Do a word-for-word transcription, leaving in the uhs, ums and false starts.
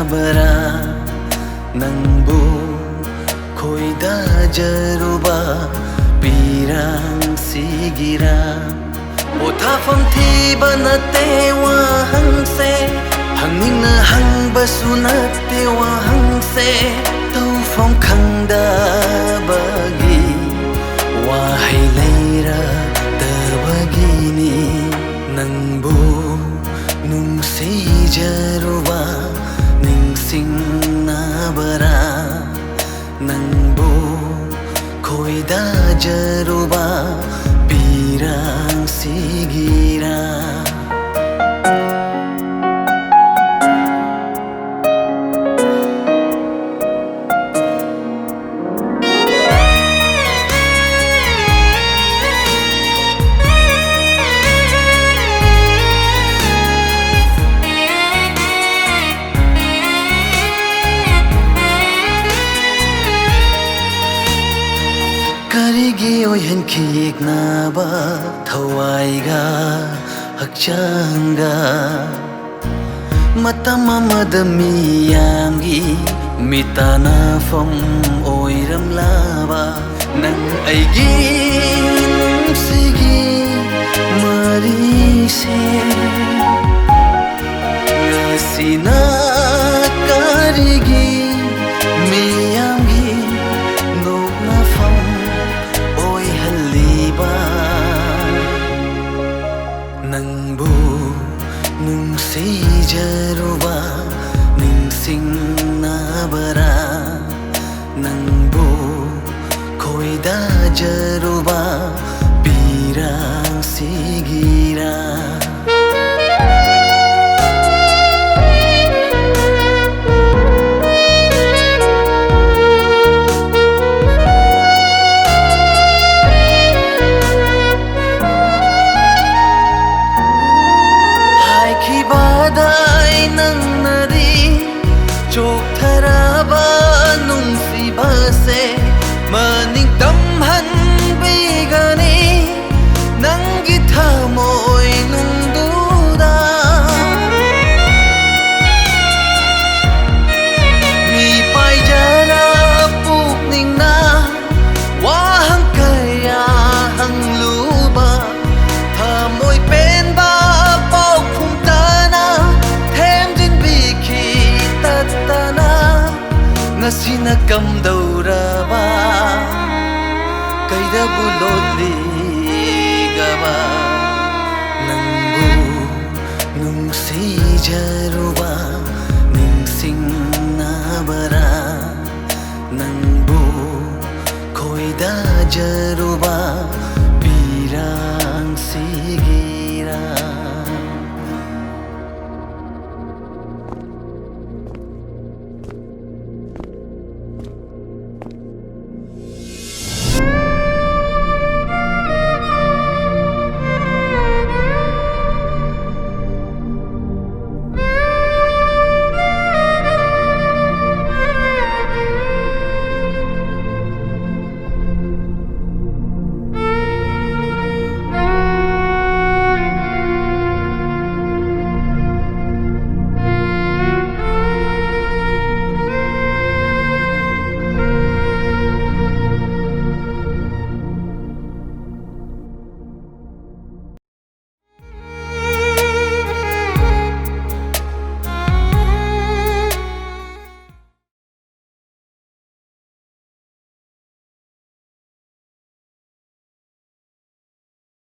ꯕꯔꯥ, ꯅꯪꯕꯨ ꯈꯣꯏꯗꯥꯖꯔꯨꯕ ꯄꯤꯔꯥꯡꯁꯤꯒꯤꯔꯥ? ꯄꯣꯊꯥꯐꯝ ꯊꯤꯕ ꯅꯠꯇꯦ ꯋꯥꯍꯪꯁꯦ, ꯍꯪꯅꯤꯡꯅ ꯍꯪꯕꯁꯨ ꯅꯠꯇꯦ ꯋꯥꯍꯪꯁꯦ, ꯇꯧꯐꯝ ꯈꯪꯗꯕꯒꯤ ꯋꯥꯍꯩ ꯂꯩꯔꯛꯇꯕꯒꯤꯅꯤ꯫ ꯅꯪꯕꯨ ꯅꯨꯡꯁꯤꯖꯔꯨꯕ ꯅꯤꯡꯁꯤꯡꯅꯕꯔꯥ? ꯅꯪꯕꯨ ꯈꯣꯏꯗꯥꯖꯔꯨꯕ ꯄꯤꯔꯥꯡꯁꯤꯒꯤꯔꯥ? ꯀꯔꯤꯒꯤ ꯑꯣꯏꯍꯟꯈꯤ ꯌꯦꯛꯅꯕ ꯊꯋꯥꯏꯒ ꯍꯛꯆꯥꯡꯒ? ꯃꯇꯝ ꯑꯃꯗ ꯃꯤꯌꯥꯝꯒꯤ ꯃꯤꯇꯥꯟꯅꯐꯝ ꯑꯣꯏꯔꯝꯂꯕ ꯅꯪ ꯑꯩꯒꯤ ꯅꯨꯡꯁꯤꯒꯤ ꯃꯔꯤꯁꯦ, ꯉꯁꯤꯅ ꯀꯔꯤꯒꯤ ꯃꯤꯌꯥꯝꯒꯤ ꯅꯣꯛꯅꯐꯝ ꯑꯣꯏꯍꯜꯂꯤꯕ? ꯅꯪꯕꯨ ꯅꯨꯡꯁꯤꯖꯔꯨꯕ ꯅꯤꯡꯁꯤꯡꯅꯕꯔꯥ? ꯅꯪꯕꯨ ꯈꯣꯏꯗꯥꯖꯔꯨꯕ ꯄꯤꯔꯥꯡꯁꯤꯒꯤꯔꯥ? ꯍꯥꯏꯈꯤꯕꯗ ꯑꯩ ꯅꯪꯅꯗꯤ ꯆꯣꯛꯊꯔꯕ ꯅꯨꯡꯁꯤꯕꯁꯦ ꯃꯅꯤꯡ ꯇꯝꯍꯟꯕꯤꯒꯅꯤ꯫ ꯀꯝꯗꯧꯔꯕ, ꯀꯩꯗꯕꯨ ꯂꯣꯠꯂꯤꯒꯕ? ꯅꯪꯕꯨ ꯅꯨꯡꯁꯤꯖꯔꯨꯕ, ꯅꯤꯡꯁꯤꯡꯅꯕꯔꯥ? ꯅꯪꯕꯨ ꯈꯣꯏꯗꯥꯖꯔꯨꯕ,